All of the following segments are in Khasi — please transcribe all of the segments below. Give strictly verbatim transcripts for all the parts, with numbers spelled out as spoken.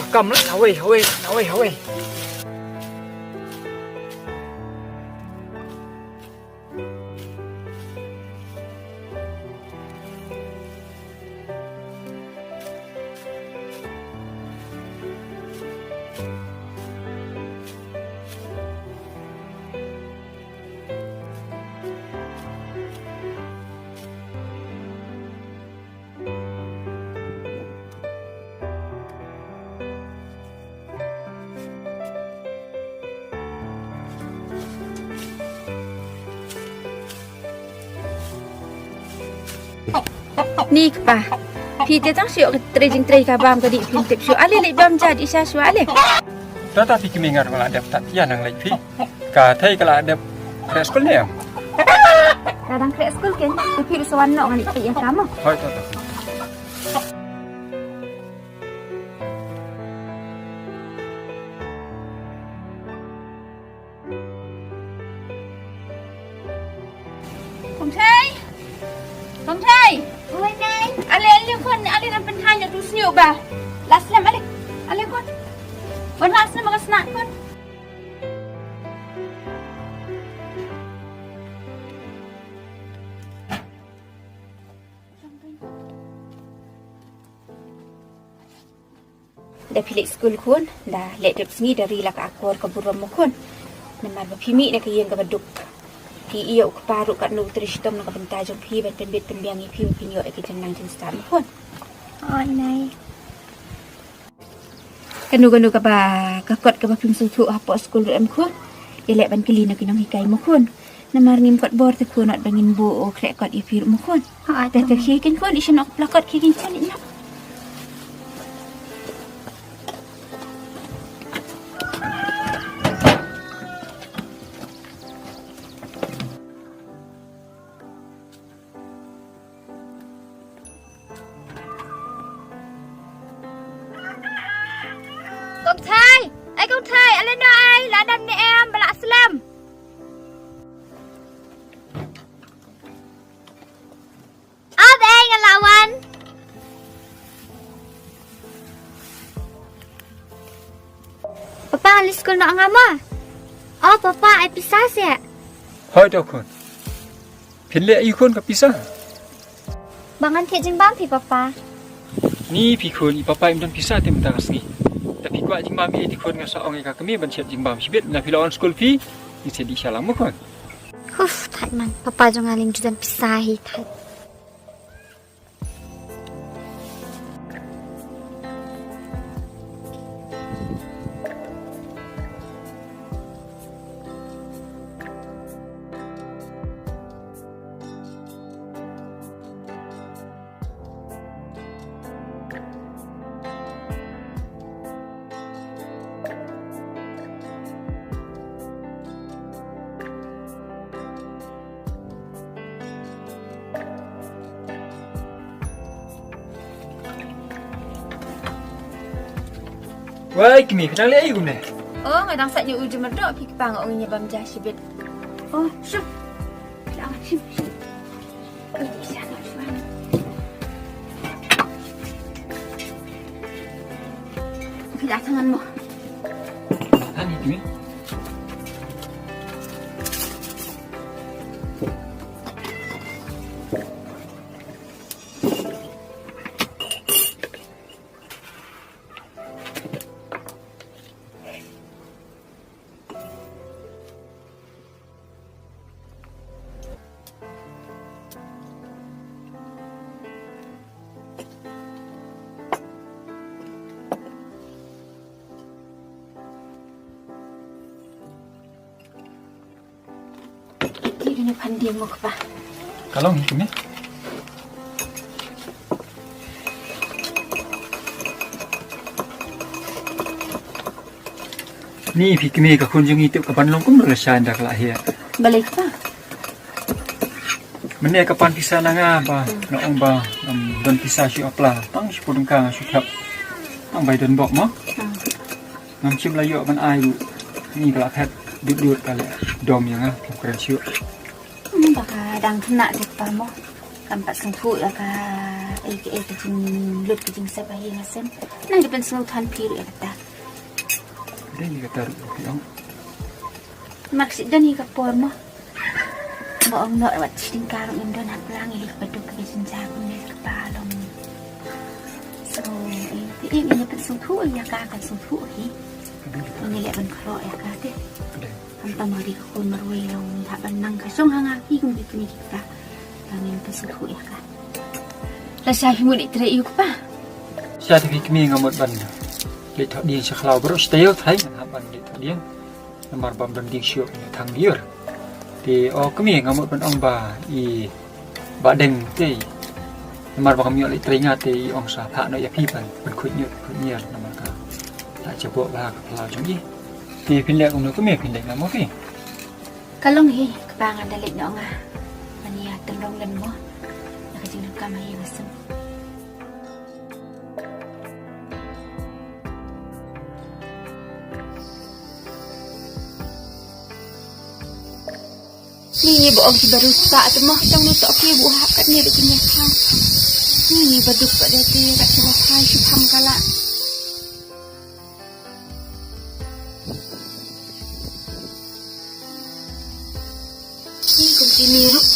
Kam lah, hawei, hawei, hawei, hawei. Ni kpa. Phi te tang shu ïoh ka trei jingtrei ka bam ka dih phim tip shuh. Ale leit bam ja dih sha shuwa ale. Tata phi kmie nga ruh nga la dep tat ïa nang leit phi. Ka thei ka la dep khreh skul ne em? Ka dang khreh skul ken. Te phi ruh sa wan noh ngan ïa phi ïa ka mo. Hoi tata. Kong Thei. Kong Thei. Oi, Nai. Ale, ale khun, ale nang pynthang ïa tu sniu ba. La slem ale. Ale khun. Wan la slem ka snak khun. Da phi leit skul khun, da leh dep sngi da ri la ka akor ka burom mo khun. Namar ba phi mih na ka ïing kaba duk. Phi ïoh u kpa ruh katno u trei shitom na ka bynta jong phi ban pynbit pynbiang ïa phi ba phin ïoh ïa ka jingnang jingstad mo khun. Oi Nai. Kano kano kaba ka kot kaba phim sngewthuh hapoh skul ruh em khun. Ïa leh ban kylli na ki nonghikai mo khun. Namar ngim kot bor te khun, wat ba ngin buh u khreh kot ïa phi ruh mo khun. Hooid. Te te khie kin khun, i shnong pla kot khie kin khun i na. Kong Thei, ai Kong Thei, ale noh ai, la dam ne em, ba la slem. Ap ei nga la wan. Papa, ngan leit skul noh nga mo. Oh papa, ai pisa seh. Hoi to khun. Phin leh aïu khun ka pisa? Ba ngan thied jingbam phi papa. Ni phi khun, i papa im don pisa te mynta ka sngi. Te phi kwah jingbam ei te khun, nga sa ong ïa ka kmie ban thied jingbam shibit, na phi la wan skul phi, ngi sa dih shalang mo khun. Huf, thait man, papa jong nga lim ju don pisa hi thait. Wai, kmie, phi dang leh aïu kumne? Oh, nga dang sait ñiew u jumur doh, phi kpa, nga ong ïa bam ja shibit. Oh, shu. Phi dang shim, shim. Phi dang tang mo. Ani kmie. Ki dune phan dieng mo kpa. Ka long hi kmie. Ni phi kmie, ka khun jong ngi tip ka ban long kumno lashai ynda ka la heh. Balei kpa? Mynne ka pan pisa na nga ba nga ong ba ngam don pisa shuh, apla tang shiphew tyngka nga shu thep. Tang bai don bok mo. Hmm. Ngam shym la ïoh ban ai ruh. Ni ka la phet dut dut ka la dom ïa nga, ngam kren shuh. Hmm, ba ka dang khynnah te kpa mo. Kam pat sngewthuh ïa ka Ei, ei, ka jinglut ka jingsep ha ïing ha sem. Nang da pynsngewthuh phi ruh ïa kata. Dei ïa kata ruh phi ong. Namar ka shu don hi ka por mo. Ba ong noh wat shi tyngka ruh ngim don hapdeng ïa ka baduk ka jynjar kumne ka kpa long. So, ei, ei, ei, pynsngewthuh ïa ka, pynsngewthuh hi. Ngi leh ban khlok ïa ka te. Khamtam ha ri ka khun marwei long ngi hap ban nang ka shong ha nga hi kum ki kmie ki kpa. Ba ngin pynsngewthuh ïa ka. Lashai phi mut ïa trei ïa u kpa. Sha te phi kmie nga mut ban leit thoh dieng sha khlaw baroh shi taïew tharai ngan hap ban leit thoh dieng. Namar bym don dieng shuh ïa thang dier. Te o kmie nga mut ban ong ba i Bah Deng te. Namar ba kam ïoh leit trei nga te i ong sa phah noh ïa phi ban, ban khuid ñiut khuid ñier namar ka la jaboh bha ka phyllaw jong i. Te phin leh kumno kumne phin leh nga mo phi. Ka long hi kpa, ngan da leit noh nga. Ban ïa tynrong lem mo. Ïa ka jingdonkam ha ïing ha sem. Ni ni ba ong ki baru sa te mo tang ni to ki bu hap kat ni de ki ni ha. Ni ni ba duk ba de te kat ki ba hai shi phang kala. Ni kum ki ni ruh.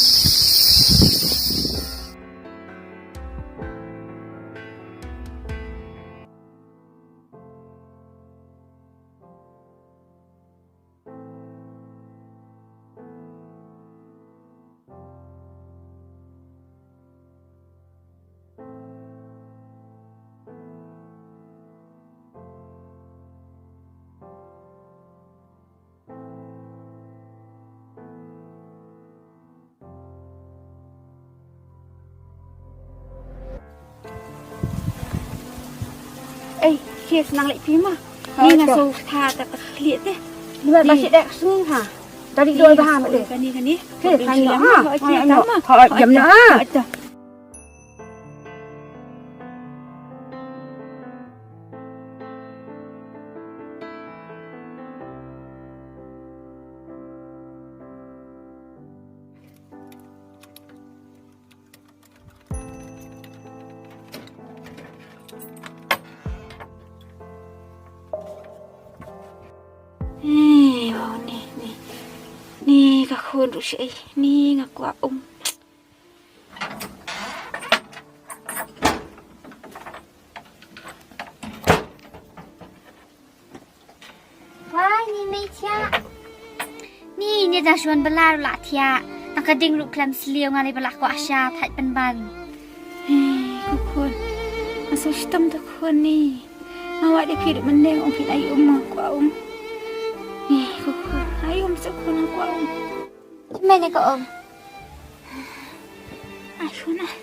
Ei, khie snang leh phi ma. Ni nga so tha ta ka khlieh te. Ni ma ba shi dek sngi ha. Dari doi ba ha ma de. Kani kani. Khie kani ha. Ha jam na ha. Ni, oh, ni, ni. Ni ka khun ruh shi, ni nga kwah um. Wai, ni mei thiah. Ni, ni da shuan bala ruh la thiah. Nang ka ding ruh khlem sliew nga lei bala kwah sha thait pynban. Hei, ko khun. Nga sngewshitom to khun ni. Nga wad ïa phi ruh mynne ong phin ai um nga kwah um. Hei, ko khun. Ai um sa khun nga kwah um. Mei ne ko um. Ai khun ai.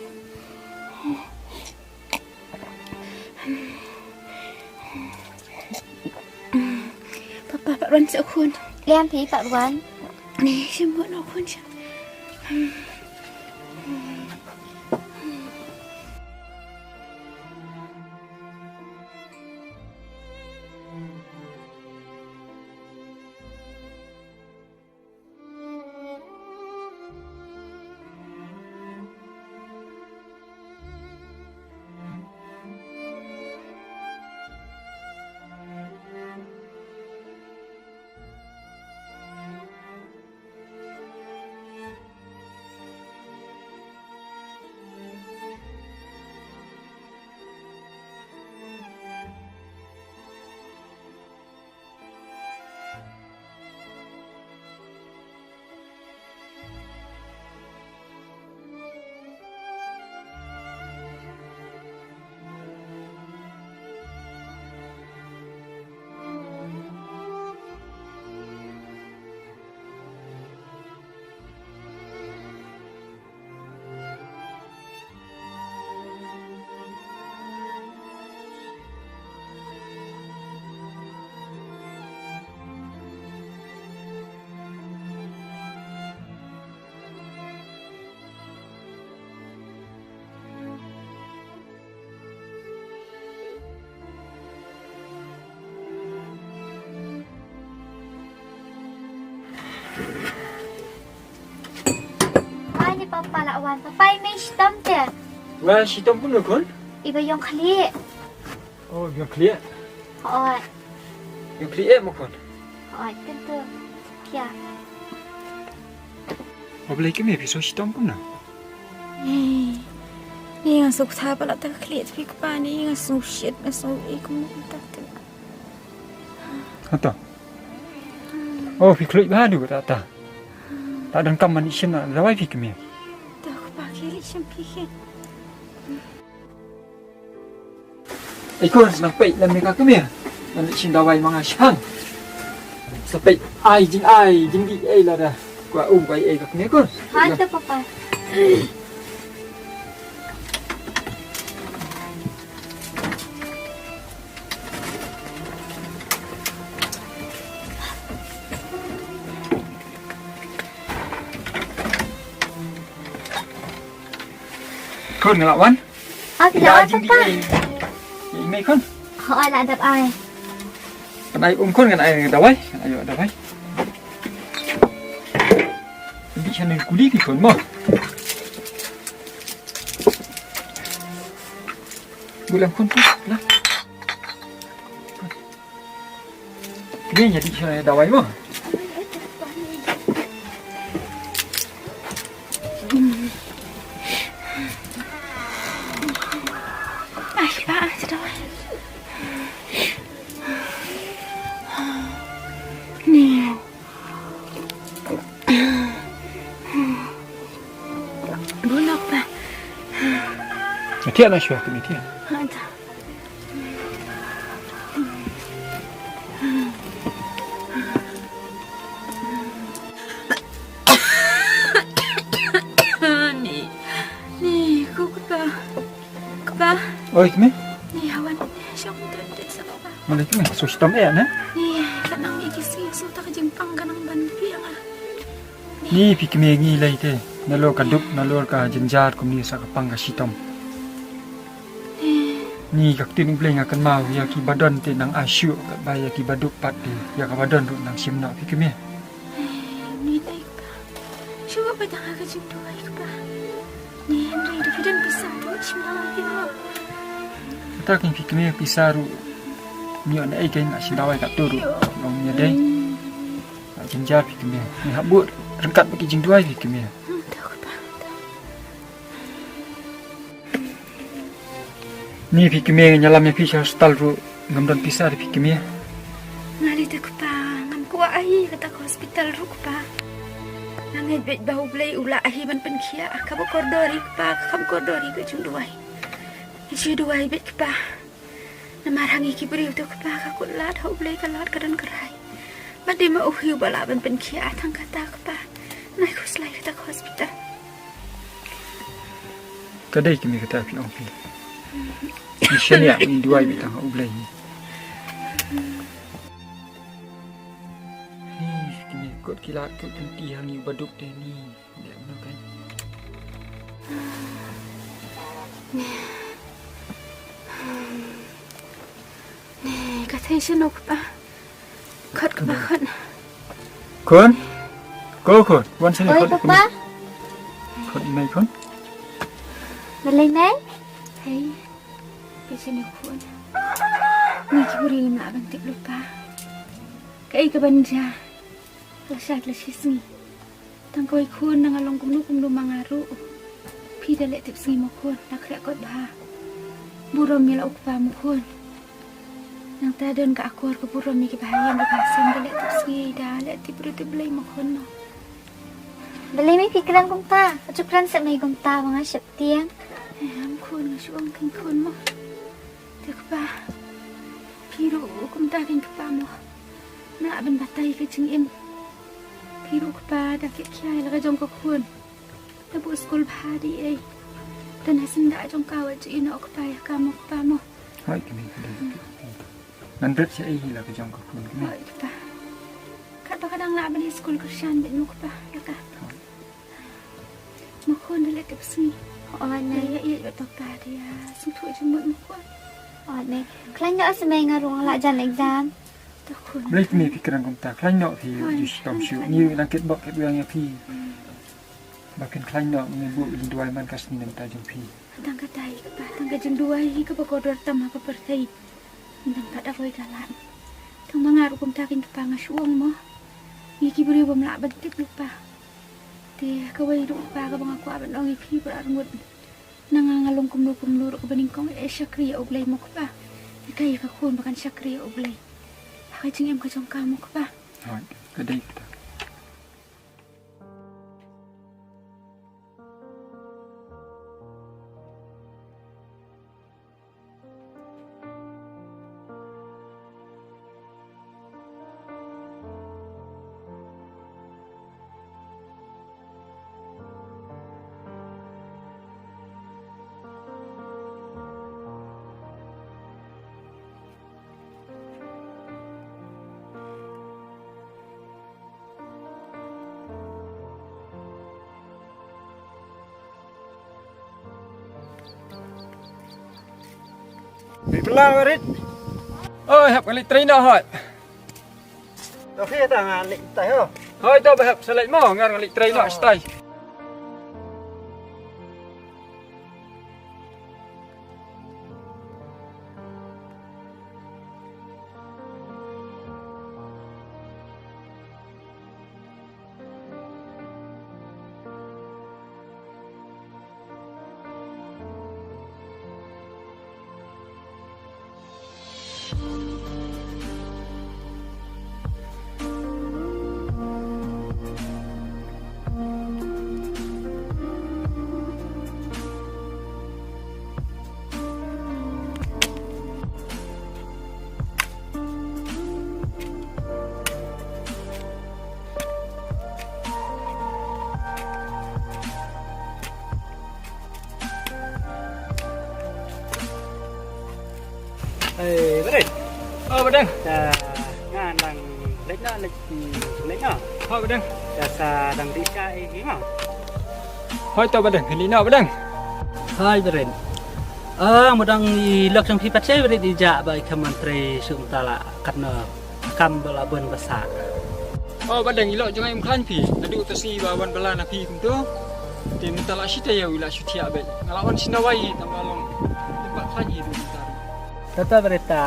Papa, pat wan sa khun. Liam phi pat wan. Ni, shim bun khun shim. Ani papa la wan, papa i mei shitom te. Wa shitom kumno khun? Iba ïong khlieh. Oh, ïong khlieh. Hooid. Ïong khlieh eh mo khun. Hooid, kan tu. Kia. Wa balei kmie phi sngew shitom kumno? Ni nga sngew tha palat ta ka khlieh phi kpa ni nga sngew shit nga sngew i kumno ta. Hato. Oh, phi khlieh bha du ta ta. Ta don kam man i shin na dawai phi kmie. Ta kpa ki li shin phi khin. Ei khun, nang peit lem ne ka kmie. Nang shin dawai ma nga shipang. Sa peit ai jing ai jing di ei lada. Kwa u bai ei ka kmie khun. Ha ta papa. Khun nga la wan. Ah, phi la wan papa. Ïa i mei khun. Hooid, la dep ai. Kan ai um khun kan ai dawai, kan ai dawai. Dih sha ne kuli phi khun mo. Buh lem khun khun la. Ni ïa dih sha dawai mo. Ai ba ai dawai. Ni. Bulok ba. Tia na shwa kini tia. Anta. Ni, ni, ku kpa, kpa. Oi, kmie. Ni, hawan, shong tu tu sa kpa. Mana kmie, so shitom eh, ne? Ni, ka nang iki si, so ta ka jingpang ka nang ban piang ah. Ni phi kmie ngi lei te, nalor ka duk, nalor ka jynjar kumne sa ka pang ka shitom. Ni ka ktien U Blei nga kynmaw ïa ki ba don te nang ai shuh, ba ïa ki ba duk pat te ïa ka ba don ruh nang shim noh phi kmie. Ni dei kpa. Shuh ba dang ka jingduwai kpa. Ni hynrei da phi don pisa ruh shim noh phi noh. Kata kin phi kmie pisa ruh. Ni on ai kein nga shim dawai katto ruh. Long ïa dei. Ka jynjar phi kmie. Ngi hap buh ryngkat bad ki jingduwai phi kmie. Hmm, to kpa, to. Ni phi kmie, ngan ïalam ïa phi sha hospital ruh, ngam don pisa da phi kmie. Nga lei te kpa, ngam kwah hi kata ka hospital ruh kpa. Nga ngeit beit ba U Blei u lah hi ban pynkhiah, kaba kordor hi kpa, ka kam kordor hi ka jingduwai. Ngi shu duwai beit kpa. Namar ha ngi ki briew te kpa ka kut lad ha U Blei ka lad ka don ka rai. Bad dei ma u hi uba lah ban pynkhiah tang kata kpa. Nai khuslai kata ka hospital. Ka dei kmie kata phi ong phi. Ngi shaniah ngi duwai beit tang ha U Blei. Ni kmie kot ki lad kot kan ti ha ngi uba duk te ni. Ka thei sha no kpa. Khot kpa khot. Khun? Ko khun? Wan sini khot. Oi papa. Khot i mei khun. Balei mei? Hei. Ka sini khun. Ni ki buri ngam lah ban tip lypa. Kaei ka ban jia. La shai la shi sngi. Tang kawei khun, nang nga long kumno kumno ma nga ruh. Phi da leh tip sngi mo khun, da khreh kot bha. Burom ïa la u kpa mo khun. Nangta don ka akor ka burom ïa ki bahaïing ki bahasem da leh tip sngi, da leh tip briew tip Blei mo khun mo. Balei mei phi kren kumta? Ka ju kren seh mei kumta ba nga sheptieng. Em khun, nga shu ong kein khun mo. Te kpa. Phi ruh kumta kein kpa mo. Mlah ban batai ka jingim. Phi ruh kpa da kit khia ïa la ka jong ka khun. Da buh skul bha dei ei. Da na senda jong ka wat ju ïeh noh kpa ïa ka mo kpa mo. Hooid kmie ka dei. Ngan ret sha ei la ka jong ka khun kmie. Hooid kpa. Katba ka dang lah ban ïa skul kyrshan beit mo kpa ïa ka. Mo khun da leh tip sngi. Hooid mei. Ïa ïa ïa to ka dia. Sngewthuh jingmut mo khun. Hooid mei. Khlaiñ noh sa mei nga rung la jan exam. To khun. Blei kmie phi kren kumta khlaiñ noh phi ju shitom shuh. Ngi nang kit bok kit biang ïa phi. Ba phin khlaiñ noh ngi buh ïa duwai man ka sngi nangta jong phi. Tang katai kpa, tang ka jingduwai kaba kordor tam ha ka pyrthei. Tang pat da kawei ka lad. Tang ba nga ruh kumta kein kpa nga shu ong mo. Ngi ki briew bym lah ban tip lypa. Te kawei ruh kpa kaba nga kwah ban ong ïa phi para ngut. Na nga nga long kumno kumno ruh kaba nyngkong eh shakri ïa U Blei mo kpa. Ïa ka ïa ka khun ba kan shakri ïa U Blei. Ha ka jingim ka jong ka mo kpa. Hooid, ka dei kata. Rit, belang, Rit. Oi, hap, nga leit trei noh, hoi. To phi ta, nga leit tai ho. Hoi, to ba hap, sa leit mo, nga leit trei noh, stai. Eh, Badeng. Oh, Badeng. Sa nga nang leit noh, leit, leit noh. Hoi, Badeng. Sa dang dih sha eh, eh, mo. Hoi to, Badeng. Leit noh, Badeng. Hoi, Badeng. Ah, mo dang i lok jong phi pat sha, Badeng, i jah ba i kham ban trei shuh mynta la katno kam ba la bun ba sah. Oh, Badeng, i lok jong nga im khlaiñ phi. Naduh ta sngi ba wan bylla na phi kumto. Te mynta la shi taïew i la shu thiah beit. Nga la wan shi nawai hi tang ba long. Te pat khlaiñ hi ruh mynta ruh. Tata Badeng ta.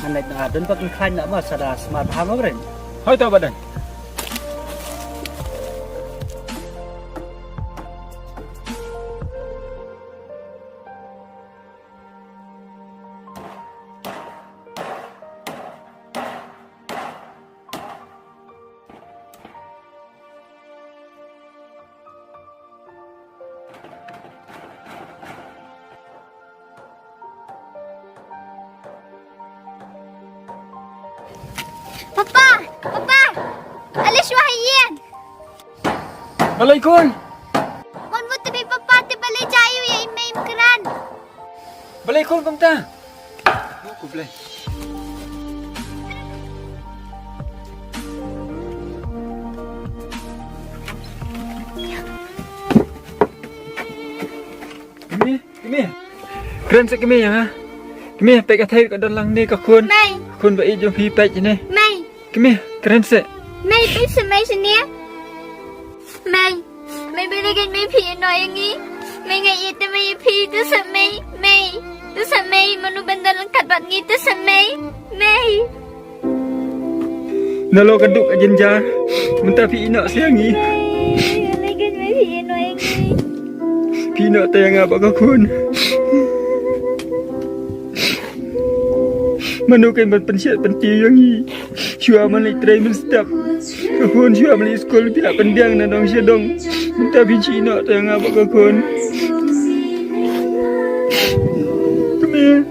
Ngan leit na don pat khlaiñ na ma sa da smat ha ma Badeng. Hoi to Badeng. Papa, papa. Alish wahyin. Balei khun? Mon mut te papa te balei jayu ya imei mkran. Balei khun kumta? Ku blei. Kmie, kmie. Kren seh kmie ïa nga. Kmie, peit ka thei ka don lang ne ka khun. Mei. Khun ba ïeit jong phi peit ne. Mei. Kmie, kren seh. Mei, peit seh mei seh ne. Mei. Mei, balei keiñ mei phi ïeh noh ïa ngi. Mei, nga ïeit te mei ïa phi, te seh mei. Mei. Te seh mei, mano ban don ryngkat bad ngi, te seh mei. Mei. Nalor ka duk ka jynjar mynta phi ïeh noh sha ngi. Phi ïeh noh te ïa nga bad ka khun. Mano kin ban pynshet pyntiew ïa ngi. Shuwa ma leit trei mynstep. Ka khun shuwa ma leit skul phi la pynbiang na dong sha dong. Mynta phin shu ïeh noh te ïa nga bad ka khun. Kmie.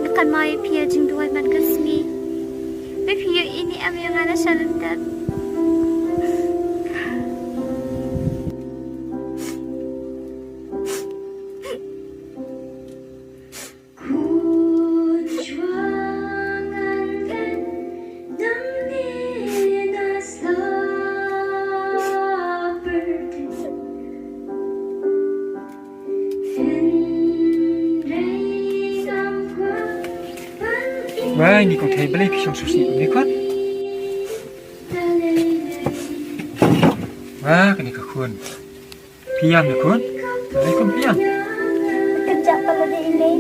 Nga kynmaw ïa phi ha jingduwai man ka sngi. Ba phi ïohi ne em ïa nga na sha lyndet. Wai, ni kong thei balei phi shong sngewsih kumne khun? Wah, kane ka khun. Phi ïam ne khun? Balei khun phi ïam? Kynjah palat ïa i mei.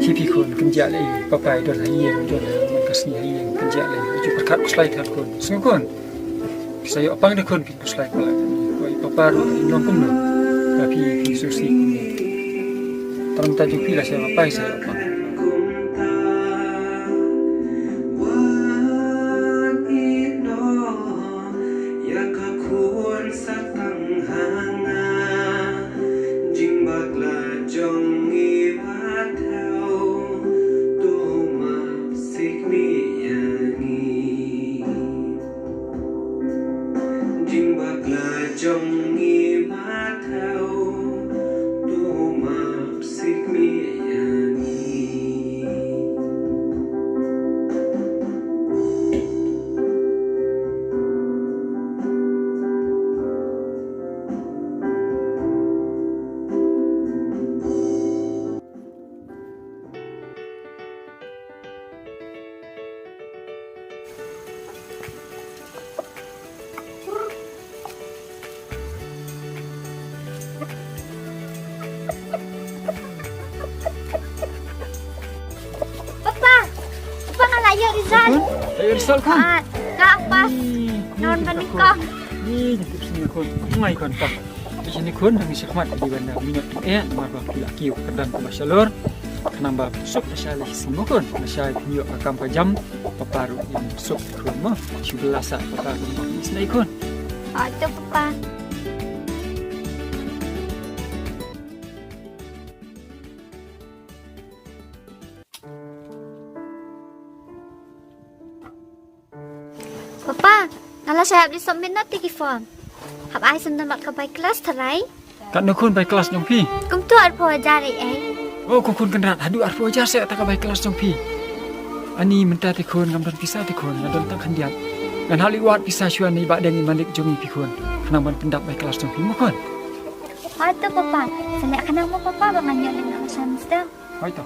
Shi phi khun, kynjah lei, papa i don ha ïing, don ha man ka sngi ha ïing, kynjah lei. Ju pyrkhat khuslai than khun. Sngew khun. Phi sa ïoh pang ne khun, phi khuslai palat. Wai papa ruh i nong kumno. Ba phi, phi sngewsih kumne. Tang ta ju phi la sa papa i sa ïoh pang. Ïa ka khun sa tang ha nga, jingbakla jong ngi ba thew, to map sih kmie ïa ngi. Jingbakla jong ngi ba thew, to map sih kmie ïa ngi. Papa, papa, nga la ïoh result. Ïoh result khun? Ah, ka pass. Ih, ih, non ka khun. Ih, jingkup sini khun. Ngai khun ka. Pisa ni khun, nang isi khmat di banda minot eh, namar ba phi la kiew ka dang kaba shalor. Khnang ba suk ka sha lei simo khun. Ka sha phi ïoh ka kam ka jam, papa ruh in suk khun mo. Shu bela sa papa ruh in isnei khun. Ah, to papa. Papa, nga la shah hap leit submit noh te ki form. Hap ai sendon bad ka bai klas tharai. Katno khun bai klas jong phi? Kumto arphew hajar ei ei. Oh, ko khun kynrad, haduh arphew hajar seh kata ka bai klas jong phi. Ani mynta te khun ngam don pisa te khun, nga don tang khyndiat. Ngan hap leit wad pisa shuwa na i Bah Deng i malik jong ngi phi khun. Khnang ban pyndap bai klas jong phi mo khun. Hooid to papa, sa leh khnang mo papa ba ngan ïoh leit noh sha hostel. Hooid to.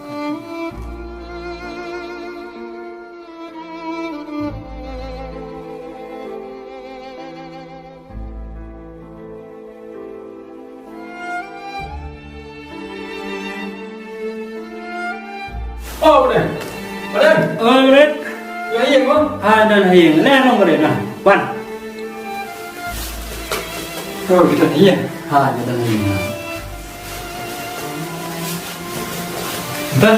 Oh, Bah Deng. Bah Deng. Oh, Bah Deng. Ïa ïing mo? Ha, don ha ïing. Leh nong Bah Deng, nah. Wan. Oh, kita ïa. Ha, kita ïa. Ba,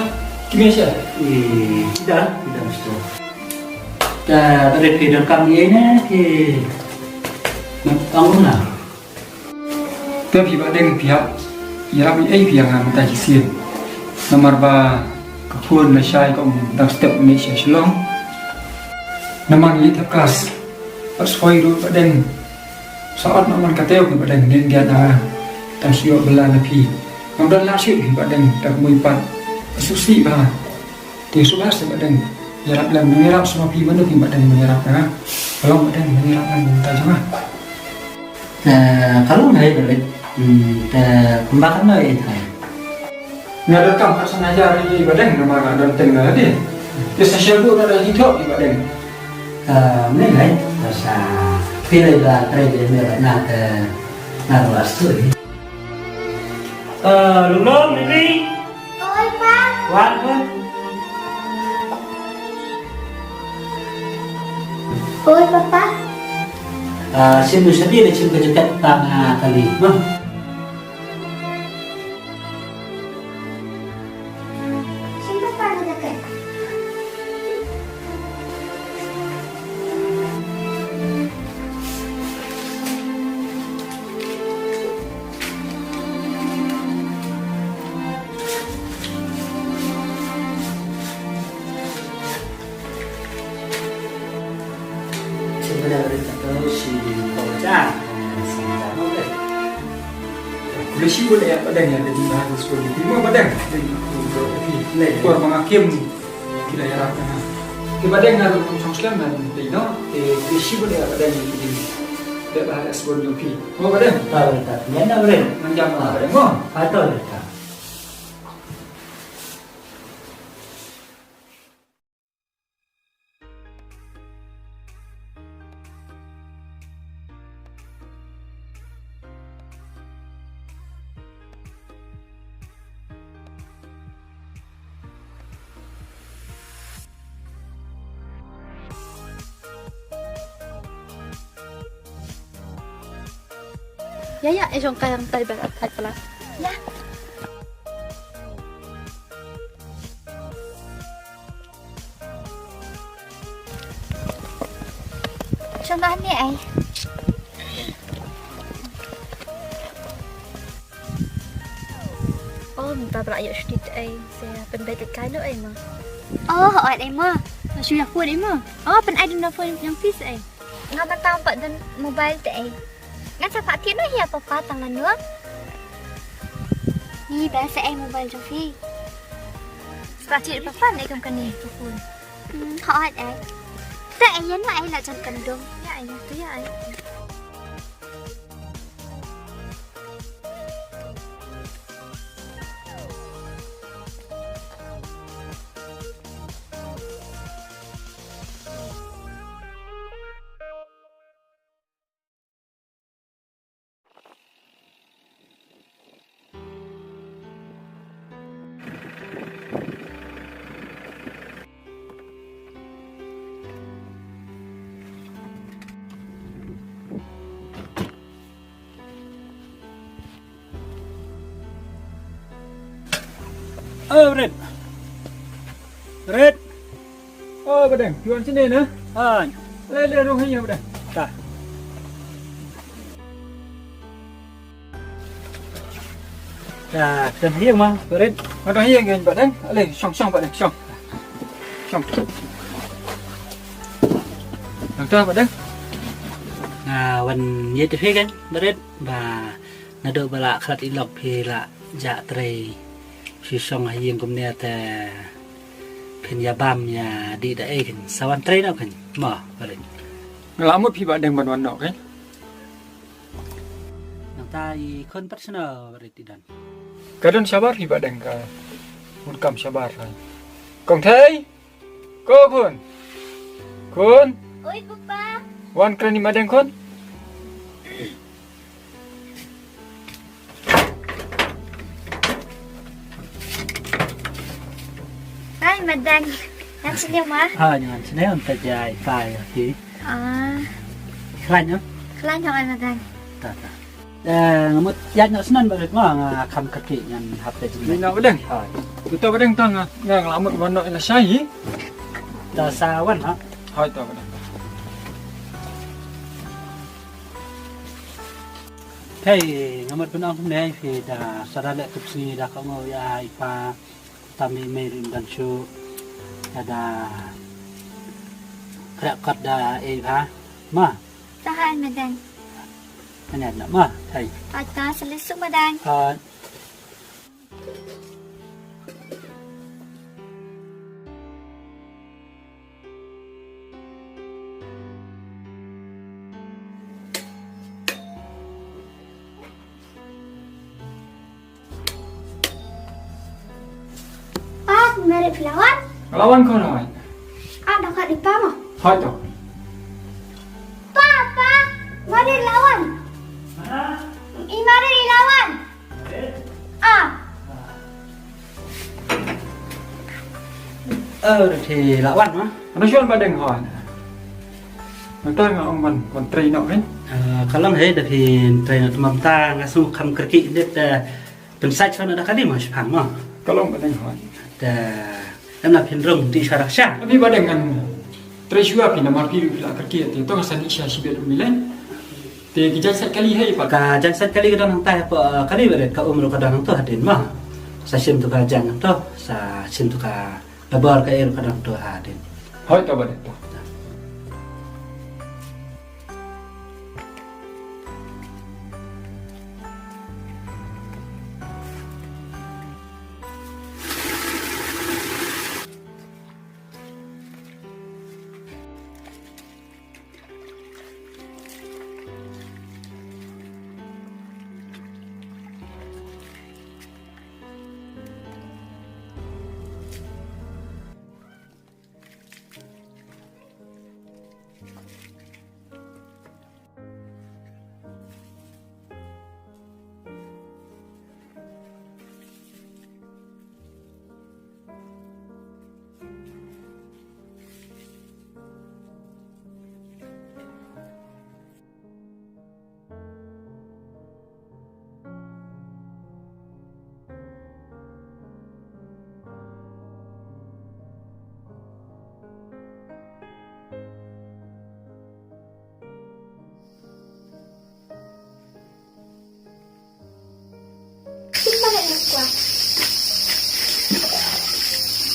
ki mei sha? Eh, ki da, ki da mesti. Da, da phi donkam ïa ne, ki. Nang tang na. Te phi Bah Deng phi hap ïarap ïa ei phi ïa nga mynta shisien. Namar ba ka khun lashai ka um dang step mih sha Shillong. Namar ngi thep klas. Bad shuwa ruh Bah Deng. Sa ot namar ka teo phi Bah Deng nin dia na. Tang shu ïoh bylla na phi. Ngam don lad shuh phi Bah Deng da ka mui pat. Ka sngewsih ba. Te shu ba seh Bah Deng. Ïarap lem, nang ïarap shuwa phi mano phi Bah Deng nang ïarap na. Ka long Bah Deng nang ïarap lem mynta jong nga. Te ka long hai Bah Deng. Hmm, te kumba kan noi hai. Nga donkam khatsan hajar ïa i Bah Deng namar nga don teng na lade. Te sa shu buh na da jingthoh i Bah Deng. Ka mei lai, sa phi lai ba trei de me na te na la sui. Eh, Lulong, Mimi. Oi, Pa. Wan, wan. Oi, Papa. Eh, shim nu shati le shim ka jaket tang, ah, kali. Noh. Shim, Papa, ka jaket. Ri ta shi ko ja, sa ja no le. Kuli shi bule ya padang ya, di bahasa sepuluh di timur padang. Di timur, di timur, ko ma kim. Ki la ïarap na. Ki ba deng na ruh kum shong slem na ruh mynta ino. Te ki shi bun ïa ba deng ki ding. Dei ba ha sbun jong phi. Mo ba deng? Ta ba ta. Ngan na bren. Ngan jam na ba deng mo. Ha to le ta. Ïa, ïa, eh, jong ka yang tai ber atai pala. Ïa. Shong da ne ai. Oh, mynta ba la ïoh shuti te ai, sa pynbeit leit kai noh ai ma. Oh, hooid ai ma. Nga shu ïa phone ai ma. Oh, pyn ai dum na phone jong phi sa ai. Nga mynta ym pat don mobile te ai. Ngan sa phah thied noh ïa papa tang lano. Ni ba sa ai mobile jong phi. Sa phah thied papa ne kam kane ka phone. Hmm, hooid ai. Te ai ïa noh ai la jan kan dum. Ïa ai, ïa tu ïa ai. Oh, Red. Red. Oh, ba deng, phi wan shane na? Ha. Le, le, rung ha ïing ba deng. Ta. Ta, don ha ïing ma, ba Red. Ma don ha ïing ba deng. Le, shong, shong ba deng, shong. Shong. Nangta ba deng. Nga wan ïeit ïa phi kan, ba Red. Ba naduh ba la khlad i lok phi la jah trei shu shong ha ïing kumne te phin ïa bam ïa dih da ei kan sa wan trei noh kan mo ba Red. Nga la mut phi ba deng ban wan noh kan. Nangta i khun pat shano ba Red i don. Ka don shabar phi ba deng ka mut kam shabar kan. Kong Thei. Ko khun. Khun. Oi papa. Wan kren i ma deng khun. Hai ma deng. Ngan sniew ma. Ha ngan sniew ynta jai pai ki. Ah. Khlaiñ no. Khlaiñ no ai ma deng. Ta ta. Eh, nga mut ïaid noh shen ba Red ma nga kham kyrkieh ngan hap te jingmut. Ïa noh ba deng. Hooid. Uto ba deng to nga nga la mut wan noh ïa la shai hi. To sa wan ha. Hooid to ba deng. Hei, nga mut ban ong kumne phi da sa da leh tup sngi da ka ngo ïa i pa. Tam i mei rim dang shu. Ada. Krak kot da e ha. Ma. Tahan ma dang. Anya na ma. Hai. Ata salisuk ma dang. Ah. Pa, mari phi la wan? Nga la wan khun, hooid. Ah, da kat i pa mo. Hooid to. Pa, pa, mari la wan. Mana? I mari la wan. Ah. Eh, udah phi la wan ma? Ano shuwa ba deng hooid. Nangta nga ong ban, ban trei noh kan? Eh, ka long hei da phi trei noh, te mynta nga sngew kham kyrkieh dep te. Pynshait shuwa na da kali ma, shiphang ma. Ka long ba dang hoi. Te em la phin rung ti sha raksha. Abi ba dang ngan trei shuwa phi namar phi ruh phi la kyrkieh te to nga sa dih sha shibit ruh milen. Te ki jaiñ sait kali hei pat. Ka jaiñ sait kali ka don hangtai pa kali ba dang ka um ruh ka don hangto hadien ma. Sa shim tu ka jaiñ hangto, sa shim tu ka labar ka er ka don hangto hadien. Hoi to ba dang to.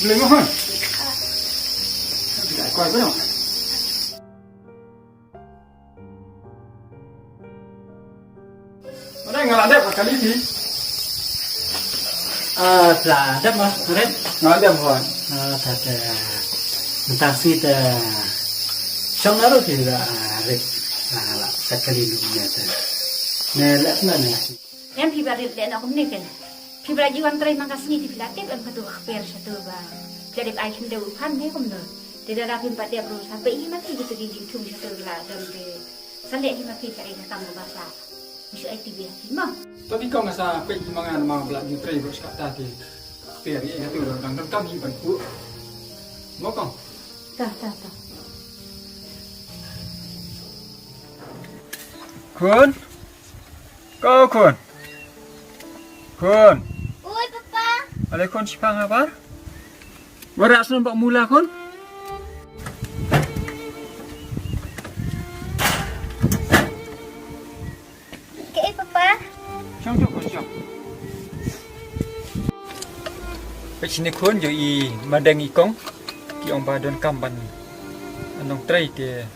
Blei mo hon. Kita koi ko. Mana nga la dep ka kali phi? Ah, la dep ma, Ren. Nga la dep hon. Ah, ta ta. Mynta sngi ta. Shong na ru ki la, ah, Ren. Ah, la ta kali lu ne ta. Ne la na ne. Em phi ba rit leh noh kumne ken. Phi ba la ju wan trei man ka sngi te phi la tip em katu ka kper shatu ba. Phi la dep ai khyndew u phan ne kumno. Te lada phim pat dep ruh sa peit hi ma phi kitu ki jingthung shatu ki la don te. Sa leh hi ma phi kaei ka kam kaba sah. Ngi shu ai tip ïa phi mo. To phi kong sa peit hi ma nga namar ba la ju trei ruh sa kata te. Ka kper ïa katu ruh dang donkam hi ban pur. Mo kong. Ta ta ta. Khun. Ko khun. Khun. Oi papa. Ale khun, shipang haba? Wara snem bak mula khun. Kaei papa? Shong tu khun shong. Peit shini khun, ïohi ma dang i kong. Ki ong ba donkam ban nongtrei te.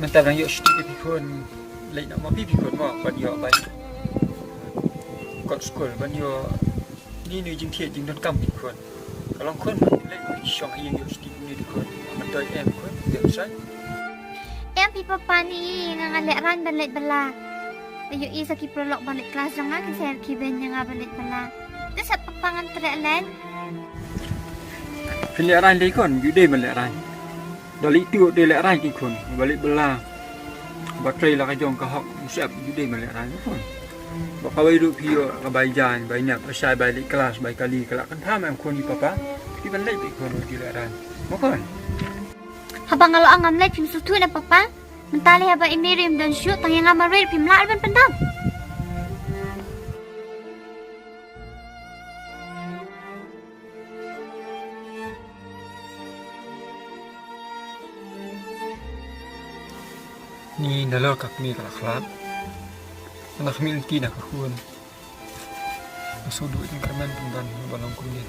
Mynta dang ïoh shuti te phi khun. Leit noh ma phi phi khun mo ban ïoh bai kot skul ban ïoh ni ni jingthied jingdonkam phi khun. Ka long khun leit shong ha ïing ïoh shuti ni phi khun. Mynta em khun ïoh sai. Em phi papa ni nga nga leh rain ban leit bylla. Ïohi sa ki paralok ban leit klas jong nga kin sa ki ben ïa nga ban leit bylla. Te sa papa ngan treh leit. Phin leh rain lei khun, ju dei ban leh rain. Da lei tu dei leh rain ki khun, ba leit bylla. Ba trei la ka jong ka hok, u sep ju dei ban leh rain khun. Ba kawei ruh phi ïoh ka bai jan, bai nep, ba shai, bai leit klas, bai kali, ka la kyntham em khun ïa papa. Phi ban leit phi khun, phi leh rain. Mo khun. Haba nga la ong ngam leit phim sngewthuh ne papa. Mynta lei haba i Mary im don shuh, tang ïa nga marwei phim lah ban pyndam. Ni nalor ka kmie ka la khlad. Ka la khmih lynti na ka khun. Ka shu duh jingkyrmen pynban ba long kumne.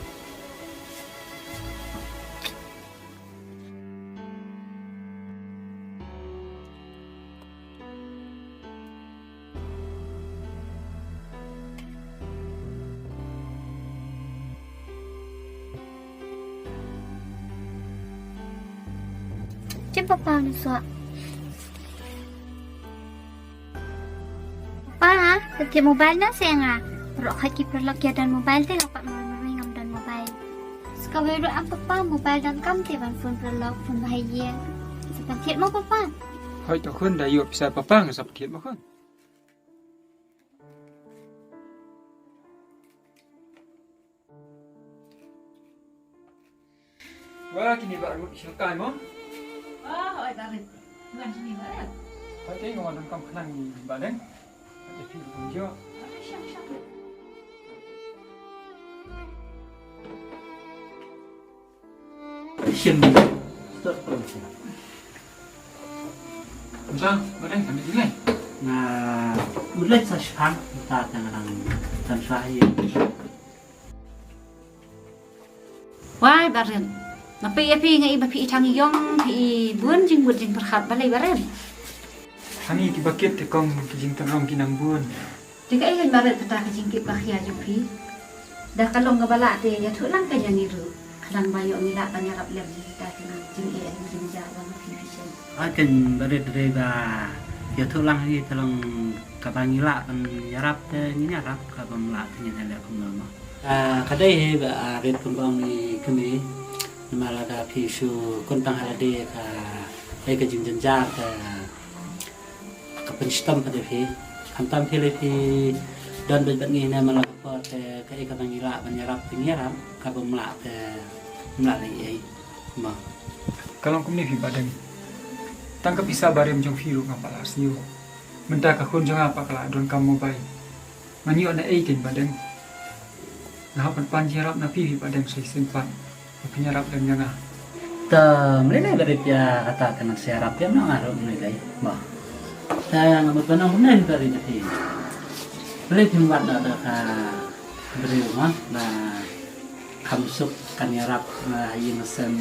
Jem papa nuswa. Pa, ka tip mobile na se nga. Rok ha ki paralok ïa don mobile te nga pat marwei ngam don mobile. Sa kawei ruh em papa, mobile donkam te ban phone paralok, phone ba ha ïing. Sa pynthied mo papa. Hooid to khun, da ïoh pisa papa nga sa pynthied mo khun. Wa kine ba rut sha kai mo. Ah, oi, David. Ngan sini ba, eh. Oi, te ngwan kam khnang ni ba deng. Oi, phi kum jo. Ah, shak, shak. Shin. Stop, stop. Usa, ba deng kami dile. Na, udah sa shang, ta tang nang tan sa hi. Wai, Barit. Nga peit ïa phi nga i ba phi i tang ïong, phi i bun jingmut jingpyrkhat balei, Barit? Hangne ki bakit te kong ki jingtynrong ki nang bun. Te kaei kein Barit kata ka jingkit ba khia jong phi? Da ka long kaba lah te ïathuh lang ka jong ngi ruh. Khnang ba ïoh ngi lah ban ïarap lem kita ki jingeh jingjar ba nga phi phi shen. Ai kein Barit, dei ba ïathuh lang hi te long kaba ngi lah ban ïarap te ngin ïarap, kaba ym lah te ngin ïaleh kumno mo. Ah, ka dei hi ba, ah, rit kumba ong i kmie, namar lada phi shu kyntang ha lade ka dei ka jingjynjar ka, ka pynshitom pat ïa phi. Khamtam phi lei phi don bad bad ngi ne man la ka por te kaei kaba ngi lah ban ïarap te ngi ïarap, kaba ym lah te ym lah lei ei. Mo. Ka long kumne phi Badeng. Tang ka pisa barim jong phi ruh ngam pat lah sniew. Mynta ka khun jong nga pat ka la donkam mobile. Ngan ïoh na ei kein Badeng. Nga hap ban pan jingïarap na phi phi Badeng sa shisien pat. Ba phin ïarap lem ïa nga. To, mlei lei ba rit ïa kata ka nang sa ïarap ïa nga ruh mlei lei. Ba. Te nga mut ban ong kumne ba rit ïa phi. Mlei phim wad da ka briew ma ba Kham suk kan ïarap, ah, ha ïing ha sem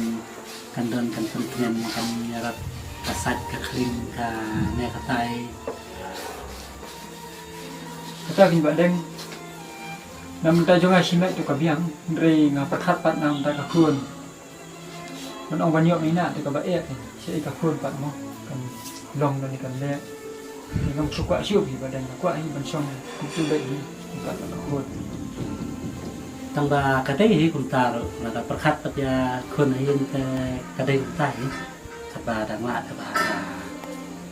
kan don kan pynkmen, kan ïarap ka sait ka khlieh kane katai. Kata ka Bah Deng. Na mynta jong nga shimet to ka biang, hynrei nga pyrkhat pat na mynta ka khun. Ban ong ban ïoh mynta te kaba eh, shaei ka khun pat mo. Kan long da ne kan leh. Te ngam shu kwah shuh hi Bah Deng, nga kwah hi ban shong kumtu beit hi. Kumta ka khun. Tang ba ka dei hi kumta ruh, lada pyrkhat pat ïa khun ha ïing te ka dei kumta hi. Katba dang lah te ba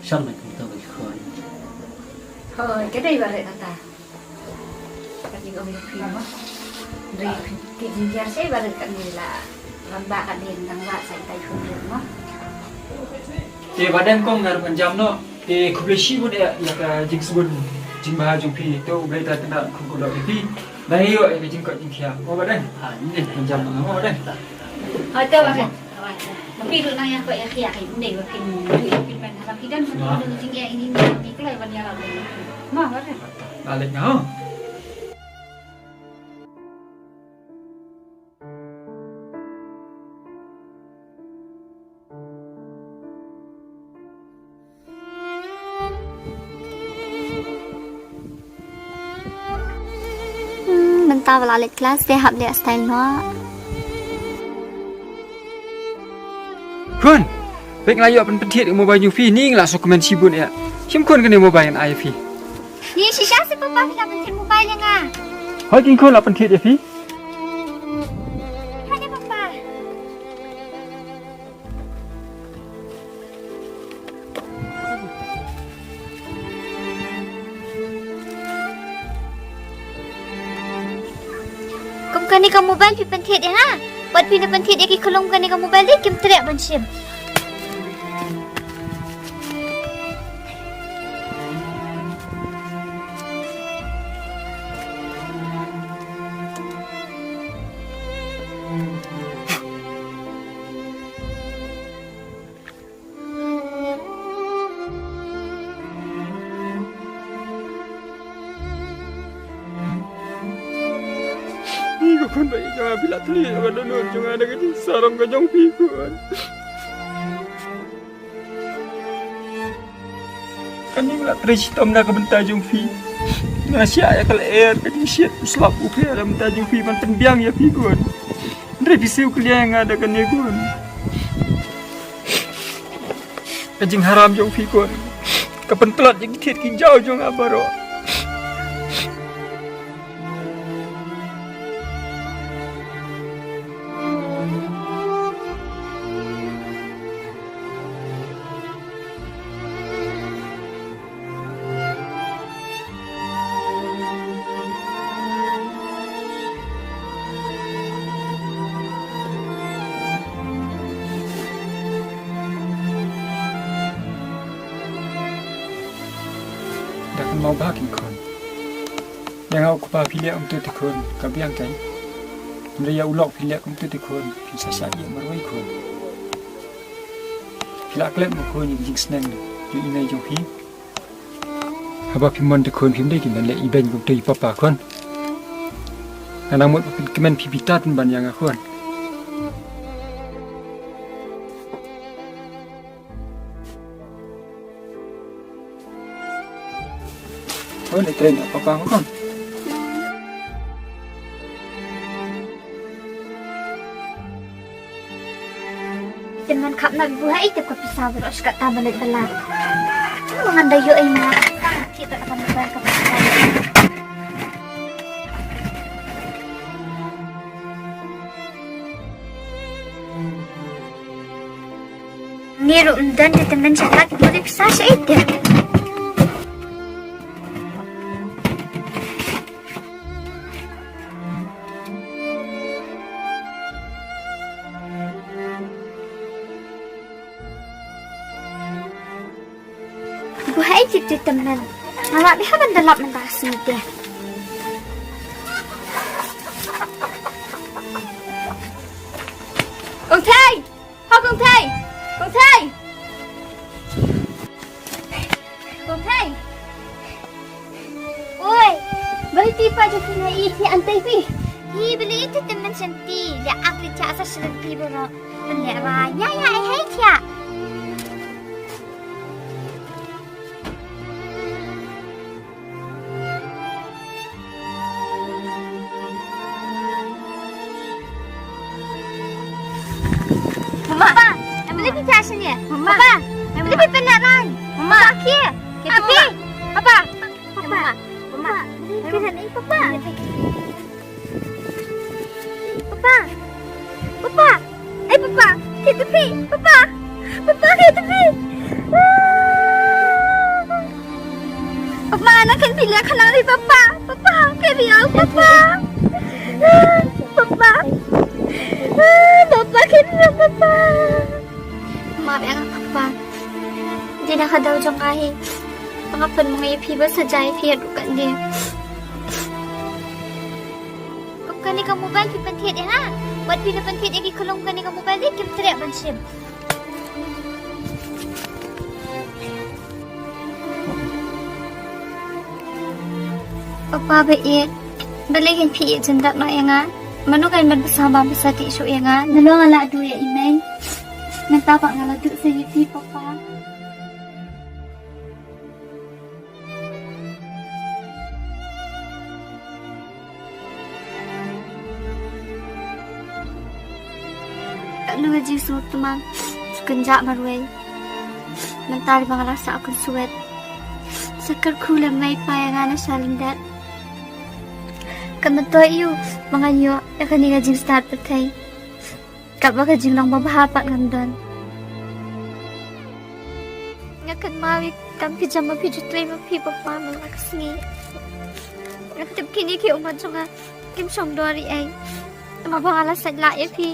shong beit kumtu beit khun. Hooid, ka dei ba ruh kata. Ka jingong ïa phi mo. Hynrei phi, ki jingjar sei ba ruh kane la rangbah ka dei nang ba sa tai khun ruh mo. Te Bah Deng, kong nga ruh pynjam noh. Te khublei shibun ïa, ïa ka jingsbun jingbha jong phi. To U Blei un kyndat khun kyndoh ïa phi. Nang ïoh ïa ka jingkoit jingkhiah. Mo Bah Deng. Ha, ïa pynjam noh mo Bah Deng. Ha, to Bah Deng. Ba phi ruh nang ïa koit ïa khiah, ym dei ba phin ïa pynmen ha ba phi don, phin don jingeh, ini ni phi kloi ban ïarap. Mo Bah Deng. Ba leit nga. Hmm, mynta ba la leit klas te hap leh style noh. Khun, peit nga la ïoh pynpynthied ïa ka mobile jong phi, ni nga la sngewkmen shibun ïa. Shim khun kane ka mobile ngan ai ïa phi. Ni shisha se papa phi la pynthied mobile ïa nga. Hooid keiñ khun, la pynthied ïa phi. Hooid papa. Kum kane ka mobile phi pynthied ïa nga. Wat phi na pynthied ïa ki khlung kane ka mobile dei kim treh ban shim. Ni ko khun ba ïeit jong nga, phi la thli ïa ka dohnud jong nga da ka jingsarong ka jong phi khun. Kane nga la trei shitom na ka bynta jong phi. Nga la shah ïa ka lyer ka jingshit u slap u pher na ka bynta jong phi ban pynbiang ïa phi khun. Hynrei phi siew kylliang ïa nga da kane khun. Ka jingharam jong phi khun ka pyntlot ïa ki thied ki jaw jong nga baroh. Da kynmaw bha keiñ khun. Ïa nga u kpa phi leh kumto te khun, ka biang keiñ. Hynrei ïa u lok phi leh kumto te khun, phin sa shah ïeh marwei khun. Phi la klet mo khun ïa ka jingsneng jong i mei jong phi. Haba phi mon te khun phim dei kin ban leh ibeiñ kumto i papa khun. Nga nang mut ba pynkmen phi beit tad pynban ïa nga khun. Khun, ïa trei noh papa mo khun. Te man khap na bibu ha i te ka pisa bro shka ta balet bala. Ngan da yo ai na. Kita ka ban ka pisa. Ni ruh ym don te tymmen sha la ki buri pisa sha ite. Buhai tip tip tymmen. Nga lah biha ban da lap mynta ka sngi te. Kong Thei! Ha Kong Thei! Kong Thei! Kong Thei! Oi! Bali ti pa jong phi na i ti antai phi. Hi bali ti tymmen Shanti, leh ak leh thiah sa shlem phi baroh. Pynleh ra, ïa ïa, eh, hei thiah. Mama, Mama. Em, leh phi thiah shane. Mama. Mama. Em, leh phi pynleh ra. Mama. Papa, khie. Khie phi. Mama. Papa. Papa. Mama. Mama. Papa. Papa. Papa. Eh, Papa. Khie to phi. Papa. Papa, khie to phi. Ah. Papa, na kan phi leh khnang ri Papa. Papa, khie phi ïa u Papa. Papa. Papa, khie phi ïa u Papa. Map ïa nga Papa. Dei na ka daw jong nga hi. Nga pynmong ïa phi ba sa jai phi haduh katne. Kane ka mobile phi pynthied ïa nga. Wat phi la pynthied ïa ki khlong kane ka mobile, kim treh ban shim. Papa ba ïeit, balei kein phi ïeit jyndat noh ïa nga? Mano kein ban bsa bam bsa tih shuh ïa nga? Nalor nga la duh ïa i mei. Mynta pat nga la duh sa ïa phi Papa. Katno ka jingsngewthuh, kynjah marwei. Mynta ba nga la sah kynsuet, sa kyrkhu lem mei pa ïa nga na shalyndet. Ka myntoi ïa u ba ngan ïoh ïa kane ka jingstad pyrthei. Katba ka jinglong babha pat ngam don. Nga kynmaw ïa ki kam ki jam ba phi ju trei ma phi Papa man la ka sngi. Nga tip kine ki ummat jong nga kim shong dor ei ei. Tangba nga la sait lah ïa phi.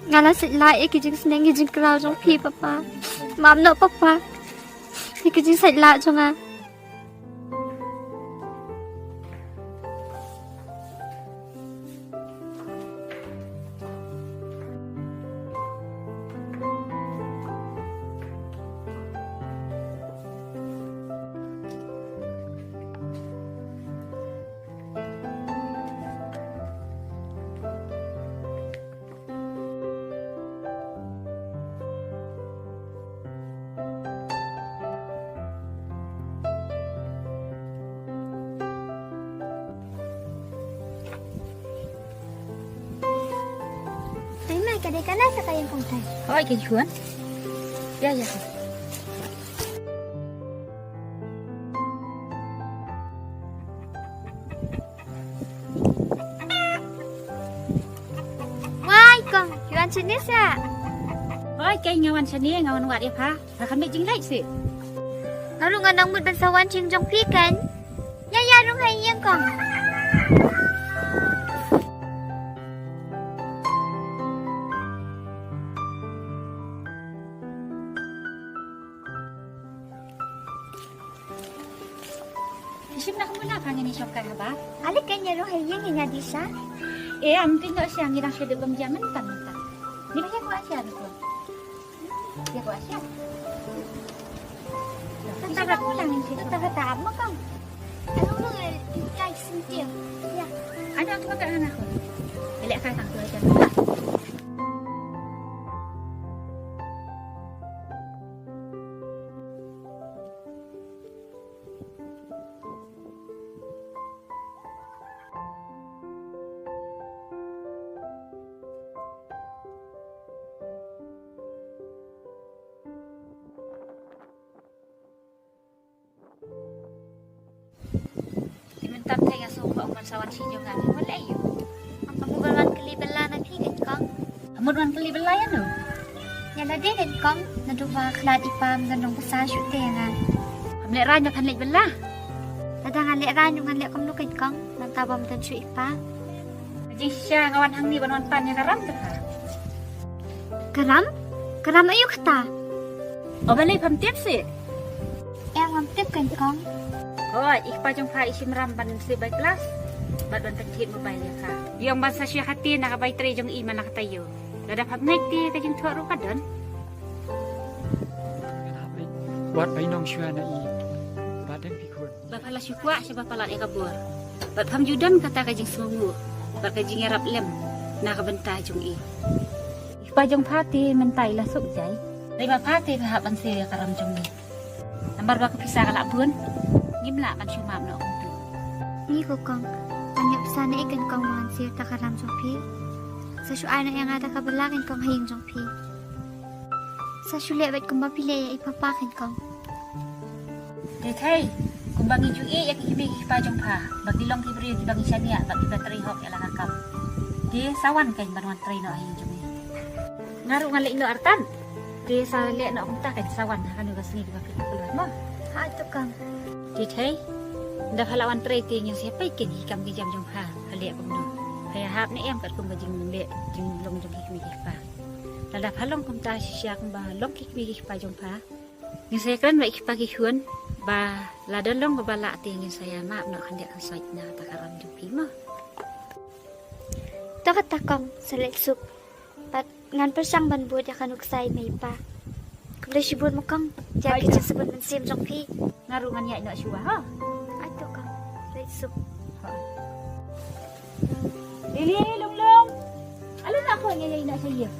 Nga la sait lah ïa ki jingsneng ki jingkraw jong phi Papa. Map noh Papa ïa ki jingsait lah jong nga. Tei mai ka dei ka na sa ka ïeng kong tai. Hoi ka Juan. Ya ya. Wai kong, wan shane sa. Hoi kong, nga wan shane, nga wan wad ïa pha. Pha khlem jingleit seh. Nga ruh nga nang mut ban sa wan sha ïing jong phi kong. Ïa ïa rung ha ïing kong. Shim na kumno na pha ngin ïa shong kai haba? Ale kong, ïa rung ha ïing ïa nga dei sa. Eh, am pyndonkam sha ngi dang sha dei bym jam mynta mynta. Ni ba ïa ko Asia ni ko. Ïa ko Asia. Kata kata mo kong. Ano mo ngai kai sentir. Ya. Ano ang tuwa ka anak ko? Ele ka tang tuwa jam. Te mynta te nga sngewbha ban sa wan sha ïing jong nga, nga wan leh aïu? Nga mut ban wan kylli bylla na phi kong. Nga mut wan kylli bylla ïa no? Ïa lade kong, naduh ba khlad i pa ym don nongbsa shuh te ïa nga. Pham lehraiñ ba phan leit bylla? Lada nga lehraiñ ruh ngan leh kumno kong, mynta ba ym don shuh i pa. Ka jingshisha nga wan hangne ban wan pan ïa ka ram te pha. Ka ram? Ka ram aïu kata? O balei pham tip seh? Em, ngam tip kong. Hooid, i kpa jong pha i shim ram ban seh bai klas bad ban pynthied mobile ïa pha. I ong ban sa shuwa kata na ka bai trei jong i man la ka taïew. Lada pham ngeit te ka jingthoh ruh ka don. Wat bai nong shuwa na i. Ba dang pi khun. Ba pha la shu kwah sha ba palat ïa ka bor. Bad pham ju don kata ka jingsngewnguh bad ka jingïarap lem. na ka bynta jong i. I kpa jong pha te mynta i la suk jai. Dei ba pha te pha hap ban siew ïa ka ram jong i. Namar ba ka pisa ka la bun, ngim lah ban shu map noh kumtu. Ni ko kong, ban ïoh pisa ne kan kong ban siew ta ka ram jong phi. Sa shu ai noh ïa nga da kaba lah kan kong ha ïing jong phi. Sa shu leh bad kumba phi leh ïa i papa kan kong. Te thei, kumba ngi ju ïeh ïa ki kmie ki kpa jong pha, ba ki long ki briew kiba ngi shaniah, ba kiba trei hok ïa la ka kam. Te sa wan kan ban wan trei noh ha ïing jong ngi. Nga ruh ngan leit noh artat. Te sa leh noh kumta kan sa wan ha kano ka sngi kaba phi pyrkhat mo. Ha to kong. Te thei, ynda pha la wan trei te ngin sa peit kan ki kam ki jam jong pha, pha leh kumno. Pha ïahap ne em katkum ka jingleh jinglong jong ki kmie ki kpa. Lada pha long kumta shisha kumba long ki kmie ki kpa jong pha, ngin sa ïakren bad ki kpa ki khun ba lada long kaba lah te ngin sa ïamap noh khyndiat khynsoit na kata ka ram jong phi mo. To kata kong, sa leit suk. Bad ngan pyrshang ban bud ïa ka nuksa i mei pa. Khublei shibun mo kong. Ïa ki jingsbun mynsiem jong phi. Nga ruh ngan ïaid noh shuwa ha. Ai to kong. Leit suk. Lili, Lunglung. Alu na ko ngi ïaid noh sha ïing.